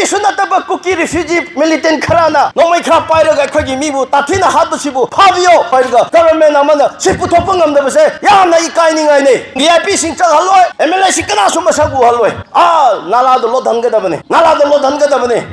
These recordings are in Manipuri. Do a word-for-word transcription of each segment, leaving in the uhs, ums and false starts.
ꯁꯨ ꯅꯠꯇꯕ ꯀꯨꯀꯤ refugee militant ꯈꯔꯅ ꯅꯣꯡꯃꯩ ꯈꯔ ꯄꯥꯏꯔꯒ ꯑꯩꯈꯣꯏꯒꯤ ꯃꯤꯕꯨ ꯇꯥꯊꯤꯅ ꯍꯥꯠꯄꯁꯤꯕꯨ ꯐꯥꯕꯤꯌꯣ ꯍꯥꯏꯔꯒ government ꯑꯃꯅ ꯁꯤ ꯄꯨꯊꯣꯛꯄ ꯉꯝꯗꯕꯁꯦ ꯌꯥꯝꯅ ꯏꯀꯥꯏꯅꯤꯡꯉꯥꯏꯅꯤ꯫ V I P ꯁꯤꯡ ꯆꯪꯍꯜꯂꯣꯏ, M L A ꯁꯤ ꯀꯅꯥꯁꯨ ꯃꯁꯛ ꯎꯍꯜꯂꯣꯏ꯫ ꯑꯥ ꯅꯥꯂꯥꯗ ꯂꯣꯠꯍꯟꯒꯗꯕꯅꯤ, ꯅꯥꯂꯥꯗ ꯂꯣꯠꯍꯟꯒꯗꯕꯅꯤ꯫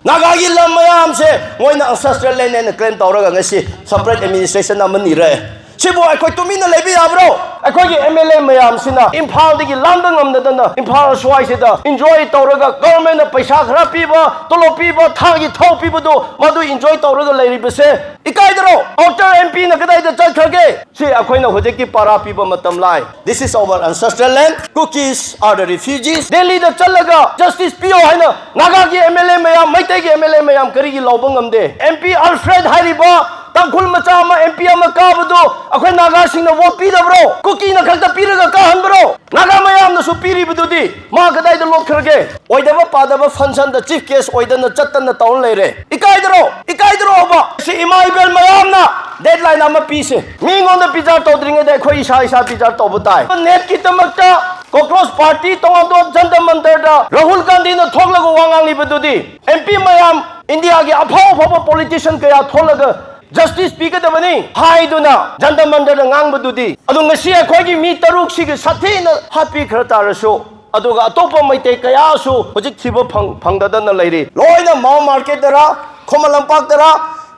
ꯅꯥꯒꯥꯒꯤ ꯂꯝ ꯃꯌꯥꯝꯁꯦ ꯃꯣꯏꯅ ancestral land ꯍꯥꯏꯅ claim ꯇꯧꯔꯒ ꯉꯁꯤ separate administration ꯑꯃ ꯅꯤꯔꯦ꯫ ꯁꯤꯕꯨ ꯑꯩꯈꯣꯏ ꯇꯨꯃꯤꯟꯅ ꯂꯩꯕ ꯌꯥꯕ꯭ꯔꯣ? ꯑꯩꯈꯣꯏꯒꯤ M L A ꯃꯌꯥꯝꯁꯤꯅ ꯏꯝꯐꯥꯜꯗꯒꯤ ꯂꯥꯟꯕ ꯉꯝꯗꯗꯅ ꯏꯝꯐꯥꯜ ꯁ꯭ꯋꯥꯏꯁꯤꯗ enjoy ꯇꯧꯔꯒ government ꯅ ꯄꯩꯁꯥ ꯈꯔ ꯄꯤꯕ, ꯇꯣꯂꯣꯞ ꯄꯤꯕ, ꯊꯥꯒꯤ ꯊꯥꯎ ꯄꯤꯕꯗꯣ ꯃꯗꯨ enjoy ꯇꯧꯔꯒ ꯂꯩꯔꯤꯕꯁꯦ ꯏꯀꯥꯏꯗ꯭ꯔꯣ? Outer M P ꯅ ꯀꯗꯥꯏꯗ ꯆꯠꯈ꯭ꯔꯒꯦ? ꯁꯤ ꯑꯩꯈꯣꯏꯅ ꯍꯧꯖꯤꯛꯇꯤ ꯄꯥꯔꯥ ꯄꯤꯕ ꯃꯇꯝ ꯂꯥꯏ꯫ This is our ancestral land. Kukis are the refugees. ꯗꯦꯜꯂꯤꯗ ꯆꯠꯂꯒ justice ꯄꯤꯌꯣ ꯍꯥꯏꯅ ꯅꯥꯒꯥꯒꯤ M L A ꯃꯌꯥꯝ, ꯃꯩꯇꯩꯒꯤ M L A ꯃꯌꯥꯝ ꯀꯔꯤꯒꯤ ꯂꯧꯕ ꯉꯝꯗꯦ? M P Alfred ꯍꯥꯏꯔꯤꯕ ꯇꯥꯡꯈꯨꯜ ꯃꯆꯥ ꯑꯃ M P ꯑꯃ ꯀꯥꯕꯗꯨ ꯑꯩꯈꯣꯏ ꯅꯥꯒꯥꯁꯤꯡꯅ vote ꯄꯤꯗꯕ꯭ꯔꯣ? ꯀꯨꯀꯤꯅ ꯈꯛꯇ ꯄꯤꯔꯒ ꯀꯥꯍꯟꯕ꯭ꯔꯣ? ꯅꯥꯒꯥ ꯃꯌꯥꯝꯅꯁꯨ ꯄꯤꯔꯤꯕꯗꯨꯗꯤ ꯃꯥ ꯀꯗꯥꯏꯗ ꯂꯣꯠꯈ꯭ꯔꯒꯦ? ꯑꯣꯏꯗꯕ ꯄꯥꯗꯕ function ꯗ chief guest ꯑꯣꯏꯗꯅ ꯆꯠꯇꯅ ꯇꯧꯔ ꯂꯩꯔꯦ꯫ ꯏꯀꯥꯏꯗ꯭ꯔꯣ? ꯏꯀꯥꯏꯗ꯭ꯔꯣꯕ? ꯁꯤ ꯏꯃꯥ ꯏꯕꯦꯜ ꯃꯌꯥꯝꯅ deadline ꯑꯃ ꯄꯤꯁꯦ꯫ ꯃꯤꯉꯣꯟꯗ ꯕꯤꯆꯥꯔ ꯇꯧꯗ꯭ꯔꯤꯉꯩꯗ ꯑꯩꯈꯣꯏ ꯏꯁꯥ ꯏꯁꯥ ꯕꯤꯆꯥꯔ ꯇꯧꯕ ꯇꯥꯏ꯫ ꯅꯦꯠꯀꯤꯗꯃꯛꯇ cockroach party ꯇꯣꯉꯥꯟ ꯇꯣꯉꯥꯟ ꯖꯟꯇꯔ ꯃꯟꯇꯔꯗ ꯔꯥꯍꯨꯜ ꯒꯥꯟꯙꯤꯅ ꯊꯣꯛꯂꯒ ꯋꯥ ꯉꯥꯡꯂꯤꯕꯗꯨꯗꯤ, M P ꯃꯌꯥꯝ, ꯏꯟꯗꯤꯌꯥꯒꯤ ꯑꯐꯥꯎ ꯑꯐꯥꯎꯕ politician ꯀꯌꯥ ꯊꯣꯛꯂꯒ justice ꯄꯤꯒꯗꯕꯅꯤ ꯍꯥꯏꯗꯨꯅ ꯖꯟꯇꯔ ꯃꯟꯇꯔꯗ ꯉꯥꯡꯕꯗꯨꯗꯤ꯫ ꯑꯗꯨ ꯉꯁꯤ ꯑꯩꯈꯣꯏꯒꯤ ꯃꯤ ꯇꯔꯨꯛꯁꯤꯒꯤ ꯁꯥꯊꯤꯅ ꯍꯥꯠꯄꯤꯈ꯭ꯔ ꯇꯥꯔꯁꯨ, ꯑꯗꯨꯒ ꯑꯇꯣꯞꯄ ꯃꯩꯇꯩ ꯀꯌꯥꯁꯨ ꯍꯧꯖꯤꯛ ꯊꯤꯕ ꯐꯪ-, ꯐꯪꯗꯗꯅ ꯂꯩꯔꯤ꯫ ꯂꯣꯏꯅ ꯃꯥꯎ ꯃꯥꯔꯀꯦꯠꯇꯔ, ꯈꯨꯃꯟ ꯂꯝꯄꯥꯛꯇꯔ,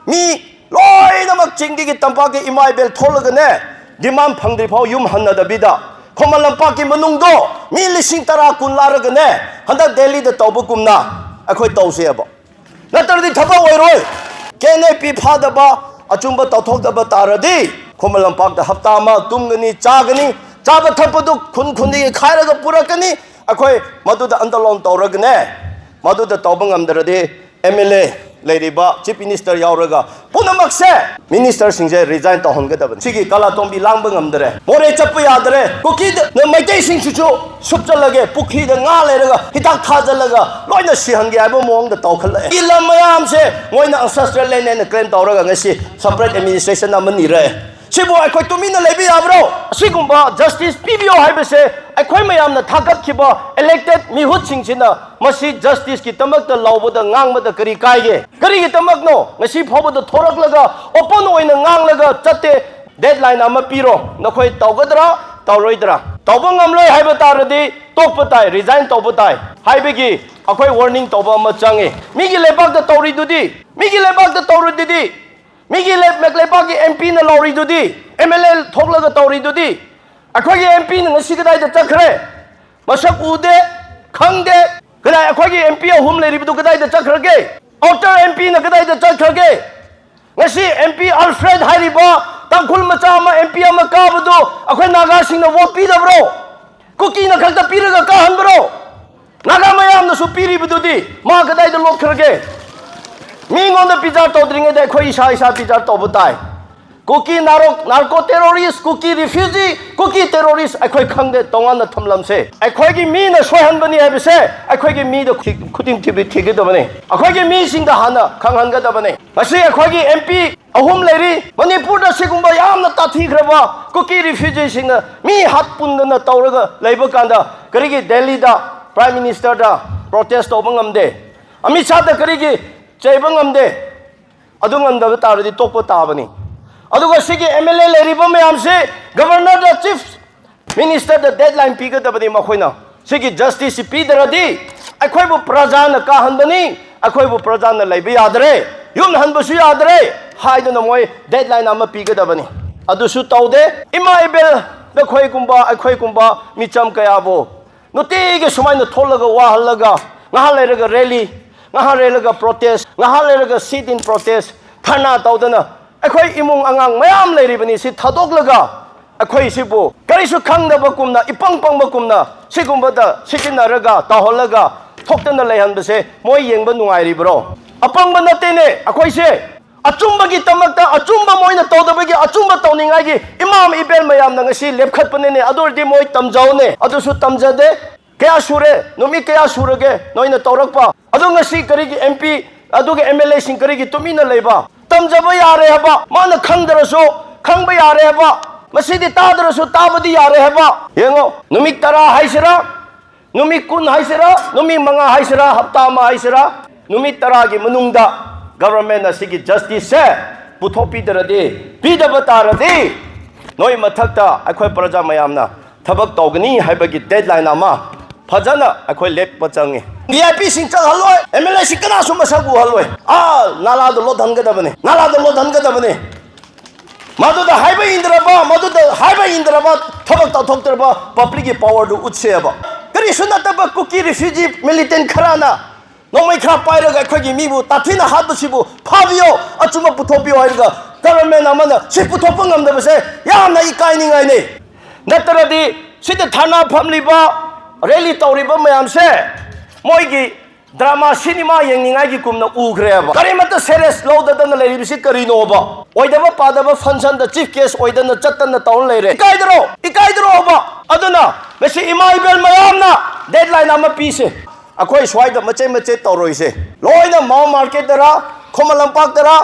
ꯃꯤ ꯂꯣꯏꯅꯃꯛ ꯆꯤꯡꯗꯒꯤ ꯇꯝꯄꯥꯛꯀꯤ ꯏꯃꯥ ꯏꯕꯦꯜ ꯊꯣꯛꯂꯒꯅꯦ, demand ꯐꯪꯗ꯭ꯔꯤ ꯐꯥꯎ ꯌꯨꯝ ꯍꯟꯅꯗꯕꯤꯗ ꯈꯨꯃꯟ ꯂꯝꯄꯥꯛꯀꯤ ꯃꯅꯨꯡꯗꯣ ꯃꯤ ꯂꯤꯁꯤꯡ ꯇꯔꯥ ꯀꯨꯟ ꯂꯥꯛꯂꯒꯅꯦ, ꯍꯟꯗꯛ ꯗꯦꯜꯂꯤꯗ ꯇꯧꯕꯒꯨꯝꯅ ꯑꯩꯈꯣꯏ ꯇꯧꯁꯦꯕ꯫ ꯅꯠꯇ꯭ꯔꯗꯤ ꯊꯕꯛ ꯑꯣꯏꯔꯣꯏ꯫ K N A P ꯐꯥꯗꯕ, ꯑꯆꯨꯝꯕ ꯇꯧꯊꯣꯛꯇꯕ ꯇꯥꯔꯗꯤ, ꯈꯨꯃꯟ ꯂꯝꯄꯥꯛꯇ ꯍꯞꯇꯥ ꯑꯃ ꯇꯨꯝꯒꯅꯤ, ꯆꯥꯒꯅꯤ, ꯆꯥꯕ ꯊꯛꯄꯗꯨ ꯈꯨꯟ ꯈꯨꯟꯗꯒꯤ ꯈꯥꯏꯔꯒ ꯄꯨꯔꯛꯀꯅꯤ꯫ ꯑꯩꯈꯣꯏ ꯃꯗꯨꯗ ꯑꯟꯗꯣꯂꯣꯟ ꯇꯧꯔꯒꯅꯦ, ꯃꯗꯨꯗ ꯇꯧꯕ ꯉꯝꯗ꯭ꯔꯗꯤ, M L A ꯂꯩꯔꯤꯕ Chief Minister ꯌꯥꯎꯔꯒ ꯄꯨꯝꯅꯃꯛꯁꯦ, minister ꯁꯤꯡꯁꯦ resign ꯇꯧꯍꯟꯒꯗꯕꯅꯤ꯫ ꯁꯤꯒꯤ ꯀꯥꯂꯥꯇꯣꯝꯕꯤ ꯂꯥꯡꯕ ꯉꯝꯗ꯭ꯔꯦ, ꯃꯣꯔꯦ ꯆꯠꯄ ꯌꯥꯗ꯭ꯔꯦ, ꯀꯨꯀꯤꯗ ꯃꯩꯇꯩꯁꯤꯡꯁꯤꯁꯨ ꯁꯨꯞꯆꯜꯂꯒꯦ, ꯄꯨꯈ꯭ꯔꯤꯗ ꯉꯥ ꯂꯩꯔꯒ ꯍꯤꯗꯥꯛ ꯊꯥꯖꯜꯂꯒ ꯂꯣꯏꯅ ꯁꯤꯍꯟꯒꯦ ꯍꯥꯏꯕ ꯃꯑꯣꯡꯗ ꯇꯧꯈꯠꯂꯛꯑꯦ꯫ ꯁꯤ ꯂꯝ ꯃꯌꯥꯝꯁꯦ ꯃꯣꯏꯅ ancestral land ꯍꯥꯏꯅ claim ꯇꯧꯔꯒ ꯉꯁꯤ separate administration ꯑꯃ ꯅꯤꯔꯛꯑꯦ꯫ ꯁꯤꯕꯨ ꯑꯩꯈꯣꯏ ꯇꯨꯃꯤꯟꯅ ꯂꯩꯕ ꯌꯥꯕ꯭ꯔꯣ? ꯑꯁꯤꯒꯨꯝꯕ ꯖꯁꯇꯤꯁ ꯄꯤꯕꯤꯌꯣ ꯍꯥꯏꯕꯁꯦ ꯑꯩꯈꯣꯏ ꯃꯌꯥꯝꯅ ꯊꯥꯒꯠꯈꯤꯕ ꯏꯂꯦꯛꯇꯦꯗ ꯃꯤꯍꯨꯠꯁꯤꯡꯁꯤꯅ ꯃꯁꯤ ꯖꯁꯇꯤꯁꯀꯤꯗꯃꯛꯇ ꯂꯥꯎꯕꯗ ꯉꯥꯡꯕꯗ ꯀꯔꯤ ꯀꯥꯏꯒꯦ? ꯀꯔꯤꯒꯤꯗꯃꯛꯅꯣ ꯉꯁꯤ ꯐꯥꯎꯕꯗ ꯊꯣꯔꯛꯂꯒ ꯑꯣꯄꯟ ꯑꯣꯏꯅ ꯉꯥꯡꯂꯒ ꯆꯠꯇꯦ? ꯗꯦꯗꯂꯥꯏꯟ ꯑꯃ ꯄꯤꯔꯣ, ꯅꯈꯣꯏ ꯇꯧꯒꯗ꯭ꯔꯥ ꯇꯧꯔꯣꯏꯗ꯭ꯔꯥ? ꯇꯧꯕ ꯉꯝꯂꯣꯏ ꯍꯥꯏꯕ ꯇꯥꯔꯗꯤ ꯇꯣꯛꯄ ꯇꯥꯏ, ꯔꯤꯖꯥꯏꯟ ꯇꯧꯕ ꯇꯥꯏ ꯍꯥꯏꯕꯒꯤ ꯑꯩꯈꯣꯏ ꯋꯥꯔꯅꯤꯡ ꯇꯧꯕ ꯑꯃ ꯆꯪꯉꯤ꯫ ꯃꯤꯒꯤ ꯂꯩꯕꯥꯛꯇ ꯇꯧꯔꯤꯗꯨꯗꯤ, ꯃꯤꯒꯤ ꯂꯩꯕꯥꯛꯇ ꯇꯧꯔꯤꯗꯨꯗꯤ, ꯃꯤꯒꯤ ꯂꯩ-, ꯂꯩꯕꯥꯛꯀꯤ ꯑꯦꯝ ꯄꯤꯅ ꯂꯧꯔꯤꯗꯨꯗꯤ, ꯑꯦꯝ ꯑꯦꯜ ꯑꯦ ꯊꯣꯛꯂꯒ ꯇꯧꯔꯤꯗꯨꯗꯤ, ꯑꯩꯈꯣꯏꯒꯤ ꯑꯦꯝ ꯄꯤꯅ ꯉꯁꯤ ꯀꯗꯥꯏꯗ ꯆꯠꯈ꯭ꯔꯦ? ꯃꯁꯛ ꯎꯗꯦ, ꯈꯪꯗꯦ꯫ ꯀꯗꯥꯏ ꯑꯩꯈꯣꯏꯒꯤ ꯑꯦꯝ ꯄꯤ ꯑꯍꯨꯝ ꯂꯩꯔꯤꯕꯗꯨ ꯀꯗꯥꯏꯗ ꯆꯠꯈ꯭ꯔꯒꯦ? ꯑꯥꯎꯇꯔ ꯑꯦꯝ ꯄꯤꯅ ꯀꯗꯥꯏꯗ ꯆꯠꯈ꯭ꯔꯒꯦ? ꯉꯁꯤ ꯑꯦꯝ ꯄꯤ ꯑꯜꯐ꯭ꯔꯦꯗ ꯍꯥꯏꯔꯤꯕ ꯇꯥꯡꯈꯨꯜ ꯃꯆꯥ ꯑꯃ ꯑꯦꯝ ꯄꯤ ꯑꯃ ꯀꯥꯕꯗꯨ ꯑꯩꯈꯣꯏ ꯅꯥꯒꯥꯁꯤꯡꯅ ꯚꯣꯠ ꯄꯤꯗꯕ꯭ꯔꯣ? ꯀꯨꯀꯤꯅ ꯈꯛꯇ ꯄꯤꯔꯒ ꯀꯥꯍꯟꯕ꯭ꯔꯣ? ꯅꯥꯒꯥ ꯃꯌꯥꯝꯅꯁꯨ ꯄꯤꯔꯤꯕꯗꯨꯗꯤ ꯃꯥ ꯀꯗꯥꯏꯗ ꯂꯣꯠꯈ꯭ꯔꯒꯦ? ꯃꯤꯉꯣꯟꯗ ꯕꯤꯆꯥꯔ ꯇꯧꯗ꯭ꯔꯤꯉꯩꯗ ꯑꯩꯈꯣꯏ ꯏꯁꯥ ꯏꯁꯥ ꯕꯤꯆꯥꯔ ꯇꯧꯕ ꯇꯥꯏ꯫ ꯀꯨꯀꯤ ꯅꯥꯔꯣ-, ꯅꯥꯔꯀꯣ ꯇꯦꯔꯣꯔꯤꯁ, ꯀꯨꯀꯤ ꯔꯤꯐ꯭ꯌꯨꯖꯤ, ꯀꯨꯀꯤ ꯇꯦꯔꯣꯔꯤꯁ ꯑꯩꯈꯣꯏ ꯈꯪꯗꯦ, ꯇꯣꯉꯥꯟꯅ ꯊꯝꯂꯝꯁꯦ꯫ ꯑꯩꯈꯣꯏꯒꯤ ꯃꯤꯅ ꯁꯣꯏꯍꯟꯕꯅꯤ ꯍꯥꯏꯕꯁꯦ ꯑꯩꯈꯣꯏꯒꯤ ꯃꯤꯗ ꯈꯨ-, ꯈꯨꯗꯤꯡ ꯊꯤꯕ ꯊꯤꯒꯗꯕꯅꯤ꯫ ꯑꯩꯈꯣꯏꯒꯤ ꯃꯤꯁꯤꯡꯗ ꯍꯥꯟꯅ ꯈꯪꯍꯟꯒꯗꯕꯅꯤ꯫ ꯉꯁꯤ ꯑꯩꯈꯣꯏꯒꯤ ꯑꯦꯝ ꯄꯤ ꯑꯍꯨꯝ ꯂꯩꯔꯤ꯫ ꯃꯅꯤꯄꯨꯔꯗ ꯁꯤꯒꯨꯝꯕ ꯌꯥꯝꯅ ꯇꯥꯊꯤꯈ꯭ꯔꯕ ꯀꯨꯀꯤ ꯔꯤꯐ꯭ꯌꯨꯖꯤꯁꯤꯡꯅ ꯃꯤ ꯍꯥꯠꯄꯨꯟꯗꯅ ꯇꯧꯔꯒ ꯂꯩꯕ ꯀꯥꯟꯗ ꯀꯔꯤꯒꯤ ꯗꯦꯜꯂꯤꯗ ꯄ꯭ꯔꯥꯏꯝ ꯃꯤꯅꯤꯁꯇꯔꯗ ꯄ꯭ꯔꯣꯇꯦꯁ ꯇꯧꯕ ꯉꯝꯗꯦ? ꯑꯃꯤꯠ ꯁꯥꯍꯗ ꯀꯔꯤꯒꯤ ꯆꯩꯕ ꯉꯝꯗꯦ? ꯑꯗꯨ ꯉꯝꯗꯕ ꯇꯥꯔꯗꯤ ꯇꯣꯛꯄ ꯇꯥꯕꯅꯤ꯫ ꯑꯗꯨꯒ ꯁꯤꯒꯤ ꯑꯦꯝ ꯑꯦꯜ ꯑꯦ ꯂꯩꯔꯤꯕ ꯃꯌꯥꯝꯁꯤ ꯒꯕꯔꯅꯔꯗ, ꯆꯤꯐ ꯃꯤꯅꯤꯁꯇꯔꯗ ꯗꯦꯗꯂꯥꯏꯟ ꯄꯤꯒꯗꯕꯅꯤ꯫ ꯃꯈꯣꯏꯅ ꯁꯤꯒꯤ ꯖꯁꯇꯤꯁꯁꯤ ꯄꯤꯗ꯭ꯔꯗꯤ ꯑꯩꯈꯣꯏꯕꯨ ꯄ꯭ꯔꯖꯥꯅ ꯀꯥꯍꯟꯕꯅꯤ, ꯑꯩꯈꯣꯏꯕꯨ ꯄ꯭ꯔꯖꯥꯅ ꯂꯩꯕ ꯌꯥꯗ꯭ꯔꯦ, ꯌꯨꯝ ꯍꯟꯕꯁꯨ ꯌꯥꯗ꯭ꯔꯦ ꯍꯥꯏꯗꯅ ꯃꯣꯏ ꯗꯦꯗꯂꯥꯏꯟ ꯑꯃ ꯄꯤꯒꯗꯕꯅꯤ꯫ ꯑꯗꯨꯁꯨ ꯇꯧꯗꯦ꯫ ꯏꯃꯥ ꯏꯕꯦꯜ, ꯅꯈꯣꯏꯒꯨꯝꯕ, ꯑꯩꯈꯣꯏꯒꯨꯝꯕ ꯃꯤꯆꯝ ꯀꯌꯥꯕꯨ ꯅꯨꯡꯇꯤꯒꯤ ꯁꯨꯃꯥꯏꯅ ꯊꯣꯛꯂꯒ ꯋꯥꯍꯜꯂꯒ, ꯉꯥꯏꯍꯥꯛ ꯂꯩꯔꯒ ꯔꯦꯂꯤ, ꯉꯥꯏꯍꯥꯛ ꯂꯩꯔꯒ ꯄ꯭ꯔꯣꯇꯦꯁ, ꯉꯥꯏꯍꯥꯛ ꯂꯩꯔꯒ ꯁꯤꯠ ꯏꯟ ꯄ꯭ꯔꯣꯇꯦꯁ, ꯙꯔꯅꯥ ꯇꯧꯗꯅ ꯑꯩꯈꯣꯏ ꯏꯃꯨꯡ ꯑꯉꯥꯡ ꯃꯌꯥꯝ ꯂꯩꯔꯤꯕꯅꯤ꯫ ꯁꯤ ꯊꯥꯗꯣꯛꯂꯒ ꯑꯩꯈꯣꯏ ꯁꯤꯕꯨ ꯀꯔꯤꯁꯨ ꯈꯪꯗꯕꯒꯨꯝꯅ, ꯏꯄꯪ ꯄꯪꯕꯒꯨꯝꯅ ꯁꯤꯒꯨꯝꯕꯗ ꯁꯤꯖꯤꯟꯅꯔꯒ, ꯇꯧꯍꯜꯂꯒ ꯊꯣꯛꯇꯅ ꯂꯩꯍꯟꯕꯁꯦ ꯃꯣꯏ ꯌꯦꯡꯕ ꯅꯨꯡꯉꯥꯏꯔꯤꯕ꯭ꯔꯣ? ꯑꯄꯪꯕ ꯅꯠꯇꯦꯅꯦ ꯑꯩꯈꯣꯏꯁꯦ꯫ ꯑꯆꯨꯝꯕꯒꯤꯗꯃꯛꯇ, ꯑꯆꯨꯝꯕ ꯃꯣꯏꯅ ꯇꯧꯗꯕꯒꯤ ꯑꯆꯨꯝꯕ ꯇꯧꯅꯤꯡꯉꯥꯏꯒꯤ ꯏꯃꯥ ꯏꯕꯦꯜ ꯃꯌꯥꯝꯅ ꯉꯁꯤ ꯂꯦꯞꯈꯠꯄꯅꯤꯅꯦ꯫ ꯑꯗꯨ ꯑꯣꯏꯔꯗꯤ ꯃꯣꯏ ꯇꯝꯖꯧꯅꯦ꯫ ꯑꯗꯨꯁꯨ ꯇꯝꯖꯗꯦ꯫ ꯀꯌꯥ ꯁꯨꯔꯦ? ꯅꯨꯃꯤꯠ ꯀꯌꯥ ꯁꯨꯔꯒꯦ ꯅꯣꯏꯅ ꯇꯧꯔꯛꯄ? ꯑꯗꯨ ꯉꯁꯤ ꯀꯔꯤꯒꯤ ꯑꯦꯝ ꯄꯤ, ꯑꯗꯨꯒ ꯑꯦꯝ ꯑꯦꯜ ꯑꯦꯁꯤꯡ ꯀꯔꯤꯒꯤ ꯇꯨꯃꯤꯟꯅ ꯂꯩꯕ? ꯇꯝꯖꯕ ꯌꯥꯔꯦ ꯍꯥꯏꯕ꯫ ꯃꯥꯅ ꯈꯪꯗ꯭ꯔꯁꯨ ꯈꯪꯕ ꯌꯥꯔꯦ ꯍꯥꯏꯕ꯫ ꯃꯁꯤꯗꯤ ꯇꯥꯗ꯭ꯔꯁꯨ ꯇꯥꯕꯗꯤ ꯌꯥꯔꯦ ꯍꯥꯏꯕ꯫ ꯌꯦꯡꯉꯣ, ꯅꯨꯃꯤꯠ ꯇꯔꯥ ꯍꯥꯏꯁꯤꯔꯥ, ꯅꯨꯃꯤꯠ ꯀꯨꯟ ꯍꯥꯏꯁꯤꯔꯥ, ꯅꯨꯃꯤꯠ ꯃꯉꯥ ꯍꯥꯏꯁꯤꯔꯥ, ꯍꯞꯇꯥ ꯑꯃ ꯍꯥꯏꯁꯤꯔꯥ, ꯅꯨꯃꯤꯠ ꯇꯔꯥꯒꯤ ꯃꯅꯨꯡꯗ ꯒꯚꯔꯟꯃꯦꯟꯠꯅ ꯁꯤꯒꯤ ꯖꯁꯇꯤꯁꯁꯦ ꯄꯨꯊꯣꯛꯄꯤꯗ꯭ꯔꯗꯤ, ꯄꯤꯗꯕ ꯇꯥꯔꯗꯤ, ꯅꯣꯏ ꯃꯊꯛꯇ ꯑꯩꯈꯣꯏ ꯄ꯭ꯔꯖꯥ ꯃꯌꯥꯝꯅ ꯊꯕꯛ ꯇꯧꯒꯅꯤ ꯍꯥꯏꯕꯒꯤ ꯗꯦꯗꯂꯥꯏꯟ ꯑꯃ ꯐꯖꯅ ꯑꯩꯈꯣꯏ ꯂꯦꯞꯄ ꯆꯪꯉꯤ꯫ ꯚꯤ ꯑꯥꯏ ꯄꯤꯁꯤꯡ ꯆꯪꯍꯜꯂꯣꯏ, ꯑꯦꯝ ꯑꯦꯜ ꯑꯦꯁꯤꯡ ꯀꯅꯥꯁꯨ ꯃꯁꯛ ꯎꯍꯜꯂꯣꯏ꯫ ꯑꯥ, ꯅꯥꯂꯥꯗ ꯂꯣꯠꯍꯟꯒꯗꯕꯅꯤ, ꯅꯥꯂꯥꯗ ꯂꯣꯠꯍꯟꯒꯗꯕꯅꯤ꯫ ꯃꯗꯨꯗ ꯍꯥꯏꯕ ꯏꯟꯗ꯭ꯔꯕ, ꯃꯗꯨꯗ ꯍꯥꯏꯕ ꯏꯟꯗ꯭ꯔꯕ, ꯊꯕꯛ ꯇꯧꯊꯣꯛꯇ꯭ꯔꯕ ꯄꯕ꯭ꯂꯤꯛꯀꯤ ꯄꯋꯥꯔꯗꯨ ꯎꯠꯁꯦꯕ꯫ ꯀꯔꯤꯁꯨ ꯅꯠꯇꯕ ꯀꯨꯀꯤ ꯔꯤꯐ꯭ꯌꯨꯖꯤ ꯃꯤꯂꯤꯇꯦꯟꯠ ꯈꯔꯅ ꯅꯣꯡꯃꯩ ꯈꯔ ꯄꯥꯏꯔꯒ ꯑꯩꯈꯣꯏꯒꯤ ꯃꯤꯕꯨ ꯇꯥꯊꯤꯅ ꯍꯥꯠꯄꯁꯤꯕꯨ ꯐꯥꯕꯤꯌꯣ, ꯑꯆꯨꯝꯕ ꯄꯨꯊꯣꯛꯄꯤꯌꯣ ꯍꯥꯏꯔꯒ ꯒꯚꯔꯟꯃꯦꯟꯠ ꯑꯃꯅ ꯁꯤ ꯄꯨꯊꯣꯛꯄ ꯉꯝꯗꯕꯁꯦ ꯌꯥꯝꯅ ꯏꯀꯥꯏꯅꯤꯡꯉꯥꯏꯅꯤ꯫ ꯅꯠꯇ꯭ꯔꯗꯤ ꯁꯤꯗ ꯊꯥꯅ ꯐꯝꯂꯤꯕ, ꯔꯦꯂꯤ ꯇꯧꯔꯤꯕ ꯃꯌꯥꯝꯁꯦ ꯃꯣꯏꯒꯤ ꯗ꯭ꯔꯃꯥ, ꯁꯤꯅꯦꯃꯥ ꯌꯦꯡꯅꯤꯡꯉꯥꯏꯒꯤ ꯀꯨꯝꯅ ꯎꯈ꯭ꯔꯦꯕ꯫ ꯀꯔꯤꯃꯠꯇ ꯁꯦꯔꯤꯌꯁ ꯂꯧꯗꯗꯅ ꯂꯩꯔꯤꯕꯁꯤ ꯀꯔꯤꯅꯣꯕ? ꯑꯣꯏꯗꯕ ꯄꯥꯗꯕ ꯐꯪꯁꯟꯗ ꯆꯤꯐ ꯒꯦꯁ ꯑꯣꯏꯗꯅ ꯆꯠꯇꯅ ꯇꯧꯔ ꯂꯩꯔꯦ꯫ ꯏꯀꯥꯏꯗ꯭ꯔꯣ? ꯏꯀꯥꯏꯗ꯭ꯔꯣꯕ? ꯑꯗꯨꯅ ꯉꯁꯤ ꯏꯃꯥ ꯏꯕꯦꯜ ꯃꯌꯥꯝꯅ ꯗꯦꯗꯂꯥꯏꯟ ꯑꯃ ꯄꯤꯁꯦ꯫ ꯑꯩꯈꯣꯏ ꯁ꯭ꯋꯥꯏꯗ ꯃꯆꯦꯠ ꯃꯆꯦꯠ ꯇꯧꯔꯣꯏꯁꯦ꯫ ꯂꯣꯏꯅ ꯃꯥꯎ ꯃꯥꯔꯀꯦꯠꯇꯔ, ꯈꯨꯃꯟ ꯂꯝꯄꯥꯛꯇꯔ,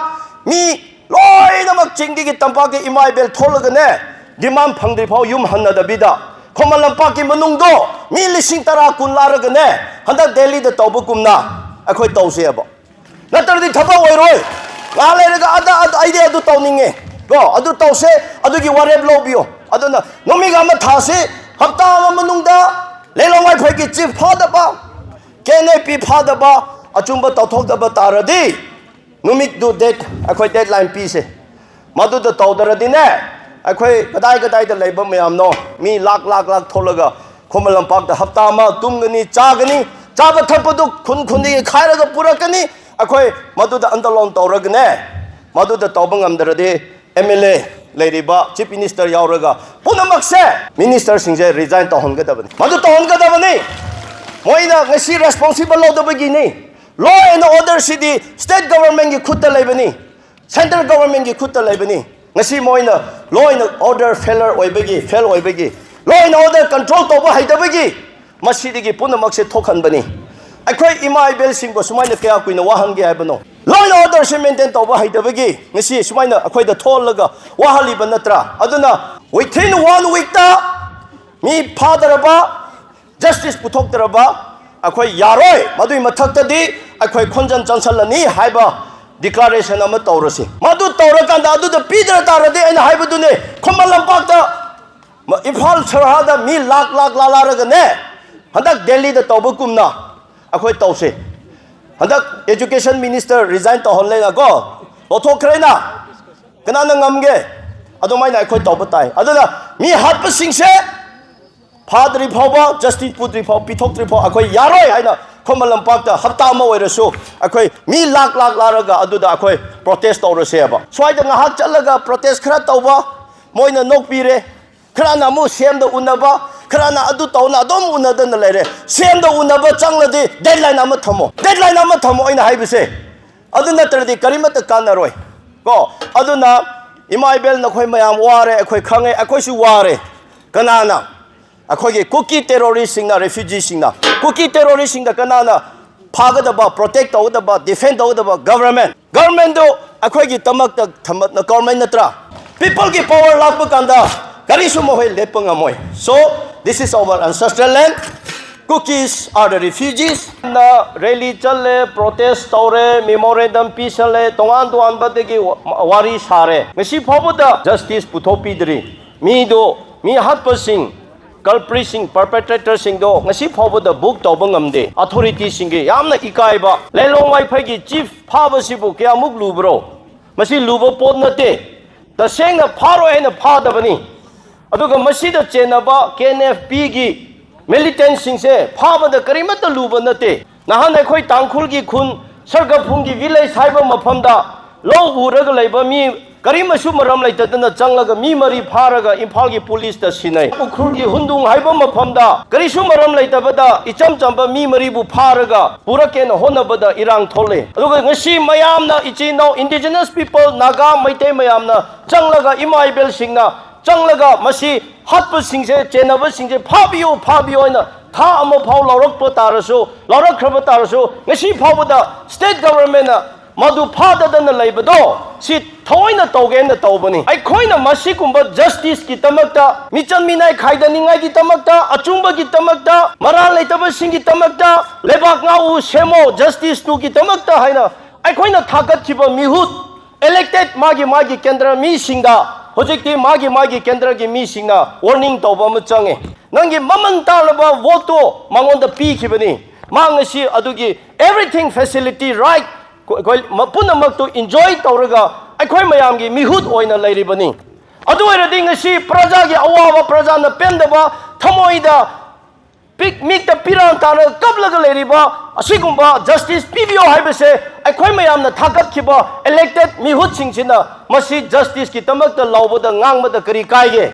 ꯃꯤ ꯂꯣꯏꯅꯃꯛ ꯆꯤꯡꯗꯒꯤ ꯇꯝꯄꯥꯛꯀꯤ ꯏꯃꯥ ꯏꯕꯦꯜ ꯊꯣꯛꯂꯒꯅꯦ, ꯗꯤꯃꯥꯟ ꯐꯪꯗ꯭ꯔꯤꯐꯥꯎ ꯌꯨꯝ ꯍꯟꯅꯗꯕꯤꯗ ꯈꯨꯃꯟ ꯂꯝꯄꯥꯛꯀꯤ ꯃꯅꯨꯡꯗꯣ ꯃꯤ ꯂꯤꯁꯤꯡ ꯇꯔꯥ ꯀꯨꯟ ꯂꯥꯛꯂꯒꯅꯦ, ꯍꯟꯗꯛ ꯗꯦꯜꯂꯤꯗ ꯇꯧꯕꯒꯨꯝꯅ ꯑꯩꯈꯣꯏ ꯇꯧꯁꯦꯕ꯫ ꯅꯠꯇ꯭ꯔꯗꯤ ꯊꯕꯛ ꯑꯣꯏꯔꯣꯏ꯫ ꯉꯥꯏꯍꯥꯛ ꯂꯩꯔꯒ ꯑꯗ, ꯑꯗ, ꯑꯩꯗꯤ ꯑꯗꯨ ꯇꯧꯅꯤꯡꯉꯦ, ꯀꯣ, ꯑꯗꯨ ꯇꯧꯁꯦ, ꯑꯗꯨꯒꯤ ꯋꯥꯔꯦꯞ ꯂꯧꯕꯤꯌꯣ꯫ ꯑꯗꯨꯅ ꯅꯨꯃꯤꯠ ꯑꯃ ꯊꯥꯁꯤ, ꯍꯞꯇꯥ ꯑꯃ ꯃꯅꯨꯡꯗ ꯂꯤꯂꯣꯡ ꯋꯥꯏꯐꯥꯏꯒꯤ ꯆꯤꯐ ꯐꯥꯗꯕ, ꯀꯦ ꯑꯦꯟ ꯑꯦ ꯄꯤ ꯐꯥꯗꯕ, ꯑꯆꯨꯝꯕ ꯇꯧꯊꯣꯛꯇꯕ ꯇꯥꯔꯗꯤ, ꯅꯨꯃꯤꯠꯇꯨ ꯗꯦꯠ, ꯑꯩꯈꯣꯏ ꯗꯦꯗꯂꯥꯏꯟ ꯄꯤꯁꯦ꯫ ꯃꯗꯨꯗ ꯇꯧꯗ꯭ꯔꯗꯤꯅꯦ, ꯑꯩꯈꯣꯏ ꯀꯗꯥꯏ ꯀꯗꯥꯏꯗ ꯂꯩꯕ ꯃꯌꯥꯝꯅꯣ, ꯃꯤ ꯂꯥꯛ ꯂꯥꯛ ꯂꯥꯛ ꯊꯣꯛꯂꯒ ꯈꯨꯃꯟ ꯂꯝꯄꯥꯛꯇ ꯍꯞꯇꯥ ꯑꯃ ꯇꯨꯝꯒꯅꯤ, ꯆꯥꯒꯅꯤ, ꯆꯥꯕ ꯊꯛꯄꯗꯨ ꯈꯨꯟ ꯈꯨꯟꯗꯒꯤ ꯈꯥꯏꯔꯒ ꯄꯨꯔꯛꯀꯅꯤ꯫ ꯑꯩꯈꯣꯏ ꯃꯗꯨꯗ ꯑꯟꯗꯣꯂꯣꯟ ꯇꯧꯔꯒꯅꯦ, ꯃꯗꯨꯗ ꯇꯧꯕ ꯉꯝꯗ꯭ꯔꯗꯤ ꯑꯦꯝ ꯑꯦꯜ ꯑꯦ ꯂꯩꯔꯤꯕ ꯆꯤꯐ ꯃꯤꯅꯤꯁꯇꯔ ꯌꯥꯎꯔꯒ ꯄꯨꯝꯅꯃꯛꯁꯦ, ꯃꯤꯅꯤꯁꯇꯔꯁꯤꯡꯁꯦ ꯔꯤꯖꯥꯏꯟ ꯇꯧꯍꯟꯒꯗꯕꯅꯤ꯫ ꯃꯗꯨ ꯇꯧꯍꯟꯒꯗꯕꯅꯤ꯫ ꯃꯣꯏꯅ ꯉꯁꯤ ꯔꯦꯁꯄꯣꯟꯁꯤꯕꯜ ꯂꯧꯗꯕꯒꯤꯅꯤ꯫ Law and order ꯁꯤꯗꯤ ꯁ꯭ꯇꯦꯠ ꯒꯚꯔꯟꯃꯦꯟꯠꯀꯤ ꯈꯨꯠꯇ ꯂꯩꯕꯅꯤ, ꯁꯦꯟꯇ꯭ꯔꯦꯜ ꯒꯚꯔꯟꯃꯦꯟꯠꯀꯤ ꯈꯨꯠꯇ ꯂꯩꯕꯅꯤ꯫ ꯉꯁꯤ ꯃꯣꯏꯅ law and order failure ꯑꯣꯏꯕꯒꯤ, ꯐꯦꯜ ꯑꯣꯏꯕꯒꯤ, law and order control ꯇꯧꯕ ꯍꯩꯇꯕꯒꯤ ꯃꯁꯤꯗꯒꯤ ꯄꯨꯝꯅꯃꯛꯁꯦ ꯊꯣꯛꯍꯟꯕꯅꯤ꯫ ꯑꯩꯈꯣꯏ ꯏꯃꯥ ꯏꯕꯦꯜꯁꯤꯡꯕꯨ ꯁꯨꯃꯥꯏꯅ ꯀꯌꯥ ꯀꯨꯏꯅ ꯋꯥꯍꯟꯒꯦ ꯍꯥꯏꯕꯅꯣ? Law and orderꯁꯦ maintain ꯇꯧꯕ ꯍꯩꯇꯕꯒꯤ ꯉꯁꯤ ꯁꯨꯃꯥꯏꯅ ꯑꯩꯈꯣꯏꯗ ꯊꯣꯛꯍꯜꯂꯒ ꯋꯥꯍꯜꯂꯤꯕ ꯅꯠꯇ꯭ꯔꯥ? ꯑꯗꯨꯅ within one weekꯇ ꯃꯤ ꯐꯥꯗꯔꯕ, justice ꯄꯨꯊꯣꯛꯇ꯭ꯔꯕ ꯑꯩꯈꯣꯏ ꯌꯥꯔꯣꯏ꯫ ꯃꯗꯨꯒꯤ ꯃꯊꯛꯇꯗꯤ ꯑꯩꯈꯣꯏ ꯈꯣꯟꯖꯦꯜ ꯆꯪꯁꯜꯂꯅꯤ ꯍꯥꯏꯕ declaration ꯑꯃ ꯇꯧꯔꯁꯤ꯫ ꯃꯗꯨ ꯇꯧꯔꯀꯥꯟꯗ ꯑꯗꯨꯗ ꯄꯤꯗ꯭ꯔ ꯇꯥꯔꯗꯤ ꯑꯩꯅ ꯍꯥꯏꯕꯗꯨꯅꯦ, ꯈꯨꯃꯟ ꯂꯝꯄꯥꯛꯇ ꯃ-, ꯏꯝꯐꯥꯜ ꯁꯍꯔꯗ ꯃꯤ ꯂꯥꯛ ꯂꯥꯛ ꯂꯥꯂꯥꯔꯒꯅꯦ, ꯍꯟꯗꯛ ꯗꯦꯜꯂꯤꯗ ꯇꯧꯕꯒꯨꯝꯅ ꯑꯩꯈꯣꯏ ꯇꯧꯁꯦ꯫ ꯍꯟꯗꯛ education minister resign ꯇꯧꯍꯜꯂꯦꯅꯀꯣ, ꯂꯧꯊꯣꯛꯈ꯭ꯔꯦꯅ, ꯀꯅꯥꯅ ꯉꯝꯒꯦ? ꯑꯗꯨꯃꯥꯏꯅ ꯑꯩꯈꯣꯏ ꯇꯧꯕ ꯇꯥꯏ꯫ ꯑꯗꯨꯅ ꯃꯤ ꯍꯥꯠꯄꯁꯤꯡꯁꯦ ꯐꯥꯗ꯭ꯔꯤ ꯐꯥꯎꯕ, justice ꯄꯨꯗ꯭ꯔꯤ ꯐꯥꯎ, ꯄꯤꯊꯣꯛꯇ꯭ꯔꯤ ꯐꯥꯎ ꯑꯩꯈꯣꯏ ꯌꯥꯔꯣꯏ ꯍꯥꯏꯅ ꯈꯨꯃꯟ ꯂꯝꯄꯥꯛꯇ ꯍꯞꯇꯥ ꯑꯃ ꯑꯣꯏꯔꯁꯨ ꯑꯩꯈꯣꯏ ꯃꯤ ꯂꯥꯛ ꯂꯥꯛ ꯂꯥꯛꯂꯒ ꯑꯗꯨꯗ ꯑꯩꯈꯣꯏ protest ꯇꯧꯔꯁꯦꯕ꯫ ꯁ꯭ꯋꯥꯏꯗ ꯉꯥꯏꯍꯥꯛ ꯆꯠꯂꯒ protest ꯈꯔ ꯇꯧꯕ, ꯃꯣꯏꯅ ꯅꯣꯛꯄꯤꯔꯦ, ꯈꯔꯅ ꯑꯃꯨꯛ ꯁꯤ ꯑꯦꯝꯗ ꯎꯅꯕ, ꯈꯔꯅ ꯑꯗꯨ ꯇꯧꯅ ꯑꯗꯨꯝ ꯎꯅꯗꯅ ꯂꯩꯔꯦ꯫ ꯁꯤ ꯑꯦꯝꯗ ꯎꯅꯕ ꯆꯪꯂꯗꯤ deadline ꯑꯃ ꯊꯝꯃꯣ, deadline ꯑꯃ ꯊꯝꯃꯣ ꯑꯩꯅ ꯍꯥꯏꯕꯁꯦ꯫ ꯑꯗꯨ ꯅꯠꯇ꯭ꯔꯗꯤ ꯀꯔꯤꯃꯠꯇ ꯀꯥꯟꯅꯔꯣꯏ ꯀꯣ꯫ ꯑꯗꯨꯅ ꯏꯃꯥ ꯏꯕꯦꯜ, ꯅꯈꯣꯏ ꯃꯌꯥꯝ ꯋꯥꯔꯦ, ꯑꯩꯈꯣꯏ ꯈꯪꯉꯦ, ꯑꯩꯈꯣꯏꯁꯨ ꯋꯥꯔꯦ꯫ ꯀꯅꯥꯅ? ꯑꯩꯈꯣꯏꯒꯤ ꯀꯨꯀꯤ terroristꯁꯤꯡꯅ, refugeeꯁꯤꯡꯅ, ꯀꯨꯀꯤ terroristꯁꯤꯡꯗ ꯀꯅꯥꯅ ꯐꯥꯒꯗꯕ, protect ꯇꯧꯒꯗꯕ, defend ꯇꯧꯒꯗꯕ? Government꯫ Governmentꯗꯨ ꯑꯩꯈꯣꯏꯒꯤꯗꯃꯛꯇ ꯊꯝꯕ government ꯅꯠꯇ꯭ꯔꯥ? Peopleꯒꯤ power ꯂꯥꯛꯄ ꯀꯥꯟꯗ ꯀꯔꯤꯁꯨ ꯃꯈꯣꯏ ꯂꯦꯞꯄ ꯉꯝꯃꯣꯏ꯫ So, this is our ancestral land. Kukis are the refugees. ꯅ rally ꯆꯠꯂꯦ, protest ꯇꯧꯔꯦ, memorandum ꯄꯤꯁꯜꯂꯦ, ꯇꯣꯉꯥꯟ ꯇꯣꯉꯥꯟꯕꯗꯒꯤ ꯋꯥ-, ꯋꯥꯔꯤ ꯁꯥꯔꯦ꯫ ꯉꯁꯤ ꯐꯥꯎꯕꯗ justice ꯄꯨꯊꯣꯛꯄꯤꯗ꯭ꯔꯤ꯫ ꯃꯤꯗꯣ, ꯃꯤ ꯍꯥꯠꯄꯁꯤꯡ, culpritꯁꯤꯡ, perpetratorꯁꯤꯡꯗꯣ ꯉꯁꯤ ꯐꯥꯎꯕꯗ book ꯇꯧꯕ ꯉꯝꯗꯦ꯫ Authorityꯁꯤꯡꯒꯤ ꯌꯥꯝꯅ ꯏꯀꯥꯏꯕ꯫ ꯂꯦꯂꯣꯡ ꯋꯥꯏꯐꯩꯒꯤ chief ꯐꯥꯕꯁꯤꯕꯨ ꯀꯌꯥꯃꯨꯛ ꯂꯨꯕ꯭ꯔꯣ? ꯃꯁꯤ ꯂꯨꯕ ꯄꯣꯠ ꯅꯠꯇꯦ꯫ ꯇꯁꯦꯡꯅ ꯐꯥꯔꯣꯏ ꯍꯥꯏꯅ ꯐꯥꯗꯕꯅꯤ꯫ ꯑꯗꯨꯒ ꯃꯁꯤꯗ ꯆꯦꯟꯅꯕ K N F Pꯒꯤ militantꯁꯤꯡꯁꯦ ꯐꯥꯕꯗ ꯀꯔꯤꯃꯠꯇ ꯂꯨꯕ ꯅꯠꯇꯦ꯫ ꯅꯍꯥꯟ ꯑꯩꯈꯣꯏ ꯇꯥꯡꯈꯨꯜꯒꯤ ꯈꯨꯟ ꯁꯔꯒꯐꯨꯡꯒꯤ village ꯍꯥꯏꯕ ꯃꯐꯝꯗ ꯂꯧ ꯎꯔꯒ ꯂꯩꯕ ꯃꯤ ꯀꯔꯤꯃꯁꯨ ꯃꯔꯝ ꯂꯩꯇꯗꯅ ꯆꯪꯂꯒ ꯃꯤ ꯃꯔꯤ ꯐꯥꯔꯒ ꯏꯝꯐꯥꯜꯒꯤ policeꯇ ꯁꯤꯟꯅꯩ꯫ ꯎꯈ꯭ꯔꯨꯜꯒꯤ ꯍꯨꯟꯗꯨꯡ ꯍꯥꯏꯕ ꯃꯐꯝꯗ ꯀꯔꯤꯁꯨ ꯃꯔꯝ ꯂꯩꯇꯕꯗ ꯏꯆꯝ ꯆꯝꯕ ꯃꯤ ꯃꯔꯤꯕꯨ ꯐꯥꯔꯒ ꯄꯨꯔꯛꯀꯦꯅ ꯍꯣꯠꯅꯕꯗ ꯏꯔꯥꯡ ꯊꯣꯛꯂꯦ꯫ ꯑꯗꯨꯒ ꯉꯁꯤ ꯃꯌꯥꯝꯅ, ꯏꯆꯤꯟ ꯏꯅꯥꯎ indigenous people, ꯅꯥꯒꯥ, ꯃꯩꯇꯩ ꯃꯌꯥꯝꯅ ꯆꯪꯂꯒ ꯏꯃꯥ ꯏꯕꯦꯜꯁꯤꯡꯅ ꯆꯪꯂꯒ ꯃꯁꯤ ꯍꯥꯠꯄꯁꯤꯡꯁꯦ, ꯆꯦꯟꯅꯕꯁꯤꯡꯁꯦ ꯐꯥꯕꯤꯌꯨ, ꯐꯥꯕꯤꯌꯨ ꯍꯥꯏꯅ ꯊꯥ ꯑꯃ ꯐꯥꯎ ꯂꯧꯔꯛꯄ ꯇꯥꯔꯁꯨ, ꯂꯧꯔꯛꯈ꯭ꯔꯕ ꯇꯥꯔꯁꯨ, ꯉꯁꯤ ꯐꯥꯎꯕꯗ state governmentꯅ ꯃꯗꯨ ꯐꯥꯗꯗꯅ ꯂꯩꯕꯗꯣ, ꯁꯤ ꯊꯑꯣꯏꯅ ꯇꯧꯒꯦꯅ ꯇꯧꯕꯅꯤ꯫ ꯑꯩꯈꯣꯏꯅ ꯃꯁꯤꯒꯨꯝꯕ justiceꯀꯤꯗꯃꯛꯇ, ꯃꯤꯆꯝ ꯃꯤꯅꯥꯏ ꯈꯥꯏꯗꯅꯤꯡꯉꯥꯏꯒꯤꯗꯃꯛꯇ, ꯑꯆꯨꯝꯕꯒꯤꯗꯃꯛꯇ, ꯃꯔꯥꯜ ꯂꯩꯇꯕꯁꯤꯡꯒꯤꯗꯃꯛꯇ, ꯂꯩꯕꯥꯛ ꯉꯥꯛꯎ ꯁꯦꯝꯃꯣ, justice twoꯒꯤꯗꯃꯛꯇ ꯍꯥꯏꯅ ꯑꯩꯈꯣꯏꯅ ꯊꯥꯒꯠꯈꯤꯕ ꯃꯤꯍꯨꯠ, elected ꯃꯥꯒꯤ ꯃꯥꯒꯤ ꯀꯦꯟꯗ꯭ꯔ ꯃꯤꯁꯤꯡꯗ, ꯍꯧꯖꯤꯛꯇꯤ ꯃꯥꯒꯤ ꯃꯥꯒꯤ ꯀꯦꯟꯗ꯭ꯔꯒꯤ ꯃꯤꯁꯤꯡꯅ warning ꯇꯧꯕ ꯑꯃ ꯆꯪꯉꯦ꯫ ꯅꯪꯒꯤ ꯃꯃꯜ ꯇꯥꯜꯂꯕ voteꯇꯣ ꯃꯉꯣꯟꯗ ꯄꯤꯈꯤꯕꯅꯤ꯫ ꯃꯥ ꯉꯁꯤ ꯑꯗꯨꯒꯤ everything facility, right, ꯑꯩꯈꯣꯏ ꯃ-, ꯄꯨꯝꯅꯃꯛꯇꯨ enjoy ꯇꯧꯔꯒ ꯑꯩꯈꯣꯏ ꯃꯌꯥꯝꯒꯤ ꯃꯤꯍꯨꯠ ꯑꯣꯏꯅ ꯂꯩꯔꯤꯕꯅꯤ꯫ ꯑꯗꯨ ꯑꯣꯏꯔꯗꯤ ꯉꯁꯤ ꯄ꯭ꯔꯖꯥꯒꯤ ꯑꯋꯥꯕ, ꯄ꯭ꯔꯖꯥꯅ ꯄꯦꯟꯗꯕ, ꯊꯃꯣꯏꯗ ꯄꯤꯛ, ꯃꯤꯠꯇ ꯄꯤꯔꯥꯡ ꯇꯥꯔꯒ ꯀꯞꯂꯒ ꯂꯩꯔꯤꯕ ꯑꯁꯤꯒꯨꯝꯕ justice ꯄꯤꯕꯤꯌꯣ ꯍꯥꯏꯕꯁꯦ ꯑꯩꯈꯣꯏ ꯃꯌꯥꯝꯅ ꯊꯥꯒꯠꯈꯤꯕ elected ꯃꯤꯍꯨꯠꯁꯤꯡꯁꯤꯅ ꯃꯁꯤ justiceꯀꯤꯗꯃꯛꯇ ꯂꯥꯎꯕꯗ, ꯉꯥꯡꯕꯗ ꯀꯔꯤ ꯀꯥꯏꯒꯦ?